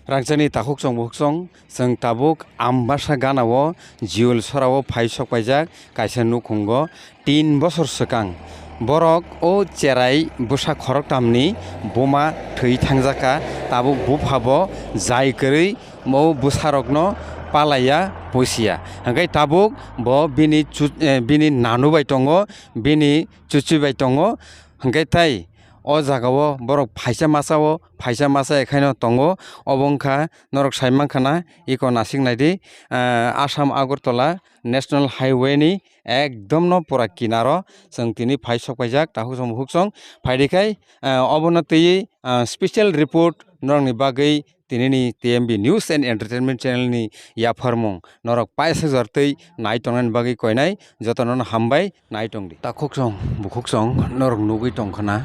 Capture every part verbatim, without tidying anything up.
Rangchakni takhuk chwng bukhuk chwng, chwng tabuk Ambasa ganao Jewel sorao phai sok paijak kaisa nukhungo tin bosor swkang. Borok o cherai bwsa khoroktamni buma thwi thangjakha, tabuk buphabo jai kwrwi o bwsarokno palaiya pusiya. Hwnkhe tabuk bo bini chu-, eh, bini nanu bai tongo, bini chuchi bai tongo. Hwnkhe tai o jagao borok phaisa masa o, phaisa masa ekhaino tongo. Obo wngkha norok sai mankha na, iko nasik naidi, ah, Assam Agartala National Highway ni ekdom no pura kinaro chwng tini phai sok paijak, takhuk chwng bukhuk chwng. Phaidi khai, ah, obono twiwi, ah, special report norokni bagwi tinini T M B News and Entertainment Channel ni yapharmung norok paisa jar twi nai tongnani bagwi koinai jotono no hambai nai tongdi. Takhuk chwng bukhuk chwng norok nugwi tongkhana,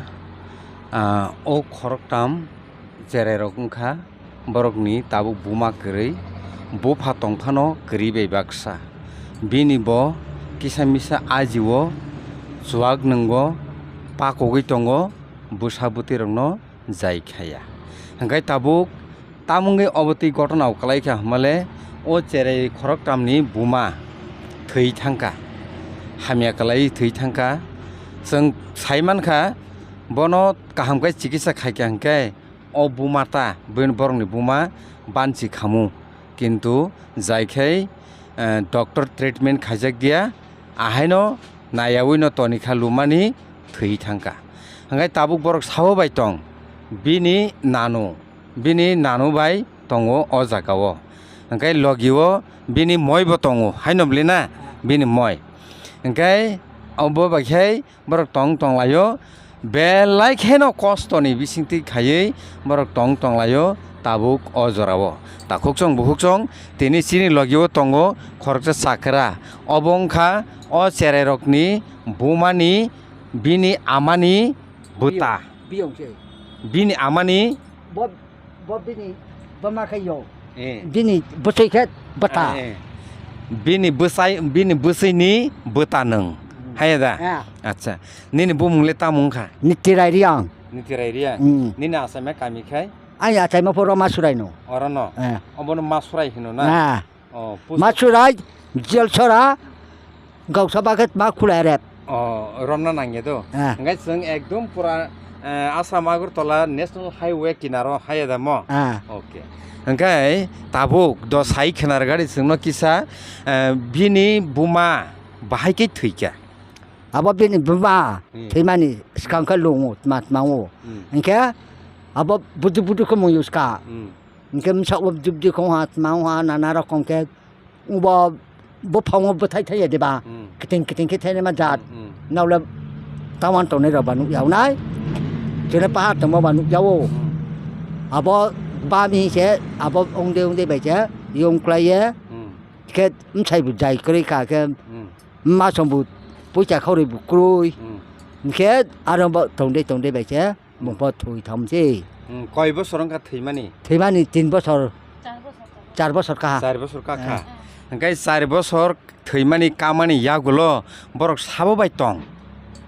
ah, o khoroktam cherai rok wngkha borokni tabuk buma kwrwi, bupha tongphano kwrwi bai baksa. Bini bo kisa misa ajio chuak nwngo, pakogwi tongo, bwsa bwtwi rokno jai khaya. Hwnkhe tabuk tamungwi obo twi gotona kwlai kha hwnmale o cherai khoroktamni buma thwi thangkha, hamya kwlai thwi thangkha. Chwng sai mankha bono kaham khe chikitsa khaikha hwnkhe o buma ta, borokni buma banchi khamu. Kintu jai khai, eh, doctor treatment khaijak dia, ahaino nayaui no tonikha lumani thwi thangkha. Hwnkhe tabuk borok sao bai tong, bini nanu, bini nanu bai tongo o jagao. Hwnkhe logio bini moi bo tongo, haino bwlwi na, bini moi. Hwnkhe obo bai khai borok tong tonglaio, belai kheno kostoni bisingtwi khaiwi borok tong tonglaio tabuk o jorao. Takhuk chwng bukhuk chwng tini chini logio tongo khoroksa chakra, obo wngkha o cherai rokni bumani, bini amani bwta. Biyong, biyong se. Bini amani Bo, bo bini bama khe yo. Eh. Bini bwswi khe bwta. Eh, eh. Bini bwsai, bini bwswini bwta nwng. Hmm. Haiya da? Ah. Acha. Nini bumung le tamo wngkha? Nitirai Riang. Nitirai Riang. Hmm. Nini achaima kami khai? Ani achaima pho Roma Surai no. Oro no? Eh. Obono Ma Surai hino na? Ah. Oh, pusu- Masurai, Jelsora, Gausa Baket, ma Khulai Rep. Oh, romna nangya do. Ah. Hingke chwng ekdom pura, eh, Assam Agartala National Highway kinaro haiya da mo? Ah. Okay. Hingke tabuk do sai khwnar gari chwngno kisa, eh, bini buma bahai khe thwikha. Abo bini buma Hmm. thwimani swkang khe lungo, tma tma o. Hmm. Hingke abo budu budu khe mung yuska. Hmm. Hingke msao dibdi khong ha, tma ha, nana rokom khe, bo, bophango bwthai thaiya diba? Hmm. Kiting kiting khe thainai ma jat. Hmm, hmm. Naule tawan tongnai rok ba nuk yao nai. Chwle pahar tongma ba nuk yao. Hmm. Abo bami se, abo ongde ongde bai se, yong klai ye. Hmm. Khe msai bo jai kwrwi kha khe, Hmm. ma song bo poisa khaurwi bo kwrwi. Hmm. Hingke aro bo tongde tongde bai se. Bungpho thwi thom se. Hmm, koi bosor wngkha thwimani? Thwimani tin bosor. Char bosor kaha. Char bosor kakha. Eh. Hingke char bosor thwimani kamani yagulo borok sabo bai tong?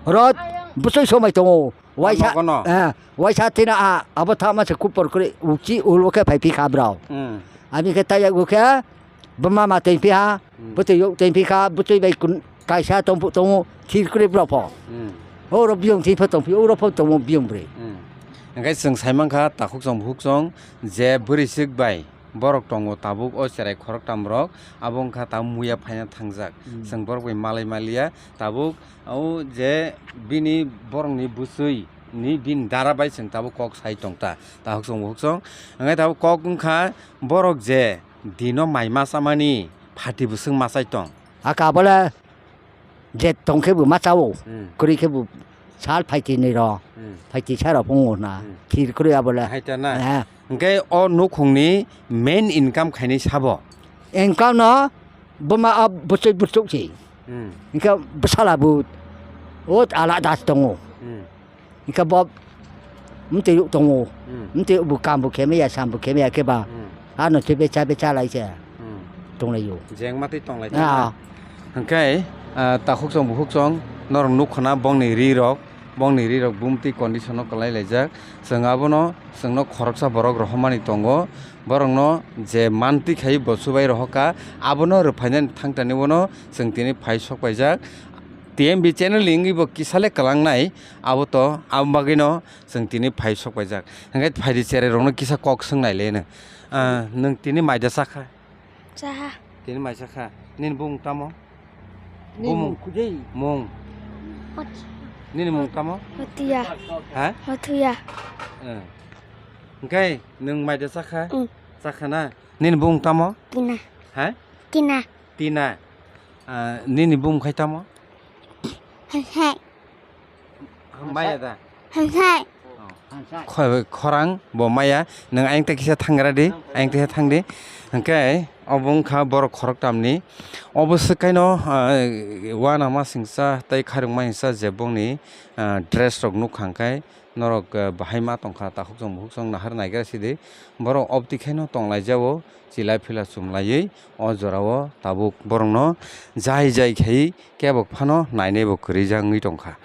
Rot bwsoi somai tongo. Waisa, Tamo kono? Eh, waisa tina a, abo thama se kupor kre uchi ulo khe phai phi kha brao. Hmm. Ami khe taya go khe Bwma ma tengpi ha, Hmm. bwtwi yok tengpi kha, bwtwi bai kun-, kaisa tongphu tongo, thir kwrwi borok pho. Hmm. Oro biyong thwi pho tongphi, oro pho tongo biyong bwrwi. Hmm. Hingke chwng sai mankha, takhuk chwng bukhuk chwng, je bwrwi swk bai borok tongo tabuk o cherai khoroktam rok, abo wngkha tabuk muya phaina thangjak. Hmm. Chwng borok bai malai maliya, tabuk o je bini borokni bwswi ni bini dara bai chwng tabuk kok sai tong ta, takhuk chwng bukhuk chwng. Hingke tabuk kok wngkha borok je dino mai ma chamani pharti bwswk ma chai tong. Aka bole je tong khe bo ma chao, Hmm. kwrwi khe bo sal phaiti ni ro, Hmm. phaiti sa rok phungo na, Hmm. thir kwrwi abole. Hai ta na? Eh. Hingke o nukhungni main income khainai sabo? Income no buma a bwswk bwswk si. Hmm. Hingke bwsala bo o ala das tongo. Hmm. Hingke bo mtwi tongo. Hmm. Mtwi bo kam bo khemya, sam bo khemya khe ba. Hmm. Ano se becha becha lai se. Hmm. Tonglaio. Jengma twi tonglai Ah. tongma. Hingke, ah, takhuk chwng bukhuk chwng norok nuk khna bongni ri rok. Bongni rirok bumtwi condition-o kwlai laijak. Chwng abono, chwngno khoroksa borok rohormani tongo. Borokno je mantwi khai bo chubai rohorkha, abono rwphainani thangtani bono chwng tini phai sok paijak. T M B channel ni wngwi bo kisa le kwlangnai, abo to, abo bagwino chwng tini phai sok paijak. Hwnkhe phaidi cherai rokno kisa kok swngnai le no. Ah, nwng tini maida chakha? Chaha. Tini mai chakha. Nini bumung tamo? Nini bumung. Mung kujui. Mung. Hot-, nini mung tamo? Hotuya. Ha? Hotuya. Eh. Hwnkhe nwng maida chakha? Mm. Chakha na? Nini bumung tamo? Tina. Ha? Tina. Tina. Ah, nini bumung khai tamo? Hai hai. Maya da? Hai hai. Oh. Khorang bo maya, nwng ayang tai kisa thangra di, ayang tai kisa thang di. Hwnkhe obo wngkha borok khoroktamni. Obo swkaino, ah, uanama singsa tei kharwngma singsa je bongni, ah, dress rok nukha hwnkhe norok, ah, bahai ma tongkha, takhuk chwng bukhuk chwng nahar naigra sidi. Borok obtwi khaino tonglaijao, chilai phila chumlaiwi o jorao tabuk borokno jai jai khai kebok phano nainaibo kwrwi jak wngwi tongkha.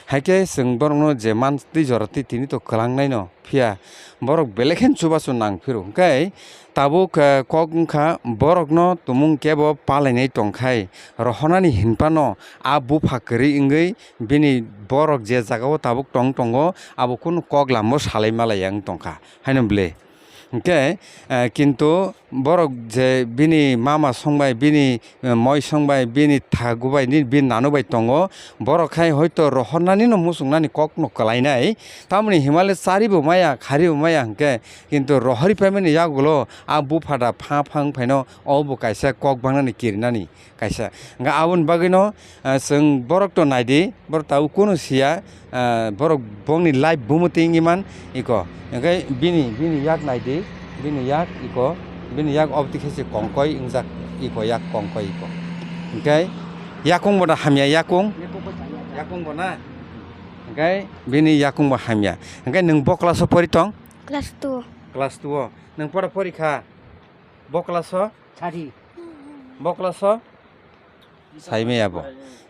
Haikhe chwng borokno je mantwi jora twi tini to kwlangnaino, phiya borok belai kheno chubachu nang phiro. Hwnkhe tabuk, eh, kok wngkha borokno tumung kebo palainai tongkhai rohornani hinphano a bupha kwrwi wngwi bini borok je jagao tabuk tong tongo abo kunu kok lambo salai malaiya wng tongkha haino ble. Hwnkhe, eh, kintu borok je bini mama songbai, bini, eh, moi songbai, bini thagu bai, ni, bini nanu bai tongo, borok khai hoito rohornani no muchungnani kok no kwlainai, tamoni himale chari bo maya, khari bo maya hwnkhe, kintu rohorwi paimani yagulo a bupha da pha pha wng phaino obo kaisa kok bangnani kirinani. Kaisa. Hwnkhe aboni bagwino, ah, chwng borok to naidi, borok tabuk kunu siya, ah, borok bongni life bumutwi wngwi man iko. Hwnkhe bini, bini yak naidi, bini yak iko, bini yak obtwi khe se kongkoi wngjak iko, yak kongkoi iko. Hwnkhe yakung bo da hamya yakung? Yakung bo na? Hwnkhe bini yakung bo hamya. Hwnkhe nwng bo class o pori tong? Class two. Class two o. Nwng pora pori kha? Bo class o? Sadi. Bo class o? Saimaya bo.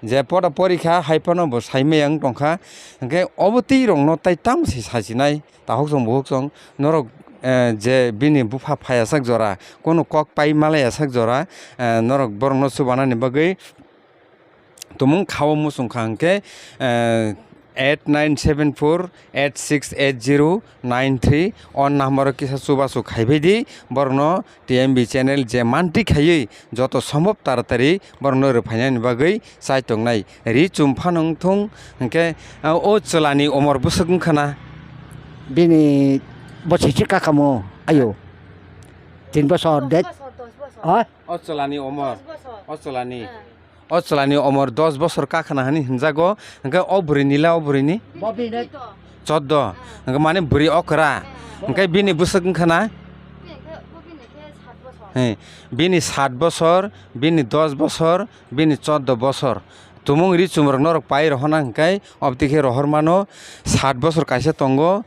Je poda porikha, hai phano bo saimaya wng tongkha. Hwnkhe obo twi rokno tai tamo se sachinai, takhuk chwng bukhuk chwng. Norok, eh, je bini bupha phaiya sak jora, kono kok pai malaiya sak jora, eh, norok borokno chubanani bagwi tumung khao muchung kha hwnkhe, eh, eight nine seven four eight six eight zero nine three, o number o kisa chubachu khaibai di, borokno T M B channel je mantwi khaiwi joto sombhob taratari borokno rwphainani bagwi chai tongnai. Ri chum phano wng thung hwnkhe, ah, o chwlani omor bwswk wngkha na? Bini bosi se kakamo, ayo. Tin bosor, dos de-, bosor, dos bosor. Ah? O chwlani omor, dos bosor. O chwlani. Ah. O chwlani omor dos bosor kakhana hwnwi hwnjago, hwnkhe o bwrwini la o bwrwini? Bo bini choddo, hwnkhe mane bwrwi okra, hwnkhe bini bwswk wngkha na? He, bini sat bosor, bini dos bosor, bini choddo bosor. Tumung ri chumrok norok pai rohorna hwnkhe obtwi khe rohor mano sat bosor kaisa tongo.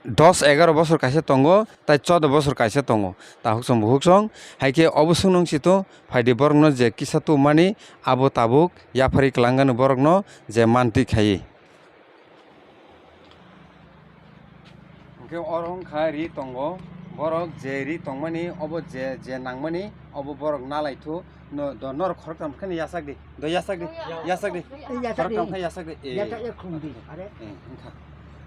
Dos egaro bosor kaisa tongo, tai chodo bosor kaisa tongo. Takhuk chwng bukhuk chwng, hai khe obo swngno wng sito, phaidi borokno je kisa tubumani, abo tabuk yapharwi kwlangano borokno je mantwi khaiwi. Hwnkhe oro wngkha ri tongo, borok je ri tongmani, obo je, je nangmani, obo borok nalaithu. No, do, norok khoroktham khe no yasak di. Do yasak di. Yasak di. Yasak di. Khoroktham khe yasak di. Eh. Yasak ya khum di. Are. Eh, wngkha.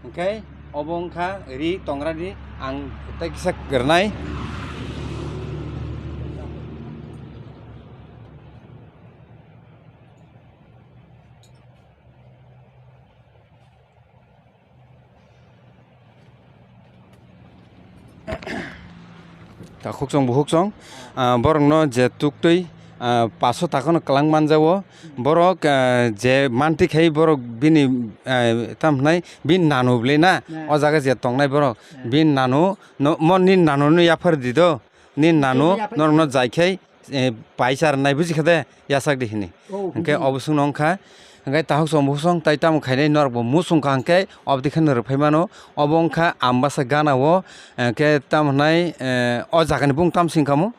Hwnkhe obo wngkha ri tongra di, ang tei kisa kwrwnai. Takhuk chwng bukhuk chwng, ah, borokno je tuktwi, ah, paso takano kwlang manjago. Borok, ah, je mantwi khai borok bini, ah, tam hwnai bini nanu bwlwi na, o jaga je tongnai borok bini nanu no, mo nini nanu no yaphar di do, nini nanu norokno jai khai, eh, paisa rwnai buji kha de, yasak di hini. Oh, hwnkhe buji. Obo swngno wngkha, hwnkhe takhuk chwng bukhuk chwng tai tamo khainai norok bo muchung kha hwnkhe obodi khe norok phai mano. Obo wngkha Ambasa gana o, hwnkhe tamo hwnai, eh, o jaga ni bung tamo sing kha mo?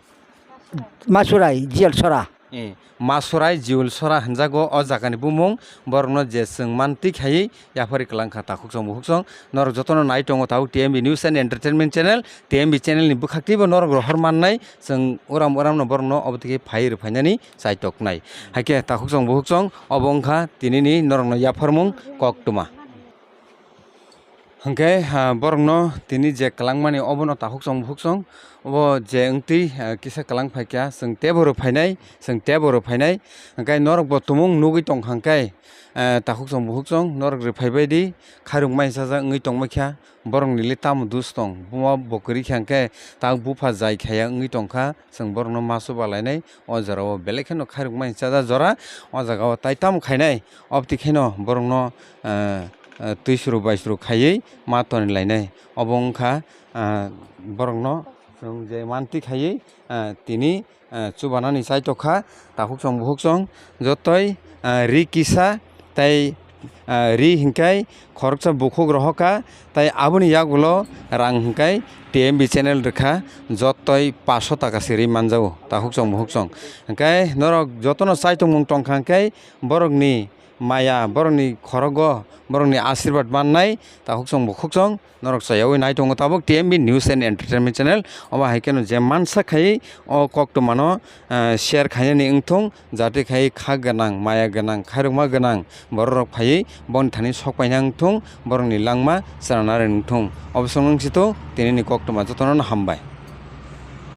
Masurai, Jial Sora. Eh, Masurai Jiul Sora hinjago o jagani bumung, borokno je chwng mantwi khaiwi yaphari kwlangkha takhuk chwng bukhuk chwng. Norok jotono nai tongo tabuk T M B News and Entertainment Channel, T M B channel ni bwkhak twibo norok rohor mannai, chwng uram uramno borokno obo twi phai rwphainani chaitoknai. Haikhe takhuk chwng bukhuk chwng obo wngkha tinini norokno yapharmung koktwma. Hwnkhe, ah, borokno tini je kwlangmani obono takhuk chwng bukhuk chwng, obo je wngtwi, ah, kisa kwlang phaikha, chwng teibo rwphainai, chwng teibo rwphainai. Hwnkhe norokbo tumung nugwi tongkha hwnkhe, ah, takhuk chwng bukhuk chwng norok rwphaibaidi khairokma hinsa jak wngwi tongbaikha, borokni le tamo dos tong, buma bo kwrwi kha hwnkhe tak bupha jai khaiya wngwi tongkha, chwng borokno ma chuba lainai, o jorao belai kheno khairokma hinsa jak jora, o jagao tai tamo khainai, obotwi kheno borokno, ah, ah, twisru baisru khaiwi ma toni lainai. Obo wngkha, ah, borokno chwng je mantwi khaiwi, ah, tini, ah, chubanani chaitokha takhuk chwng bukhuk chwng jotoi, ah, ri kisa tei, ah, ri hinkhai khoroksa bukhuk rohorkha tei aboni yagulo rang hinkhai T M B channel rwkha jotoi paso taka se ri manjago takhuk chwng bukhuk chwng. Hinkhai norok jotono chaitokmung tongkha hinkhai borokni maya, borokni khorogo, borokni asirwad mannai, takhuk chwng bukhuk chwng, norok chayawi nai tongo tabuk T M B News and Entertainment Channel. Omo hai kheno je mansa khai o koktwmano, eh, share khainani wngthung, jate khai kha gwnang, maya gwnang, khairokma gwnang bororok phaiwi boni thani sok paina wngthung, borokni langma chwrana rwngthung. Obo swngwng sito tinini koktwma jotono hambai.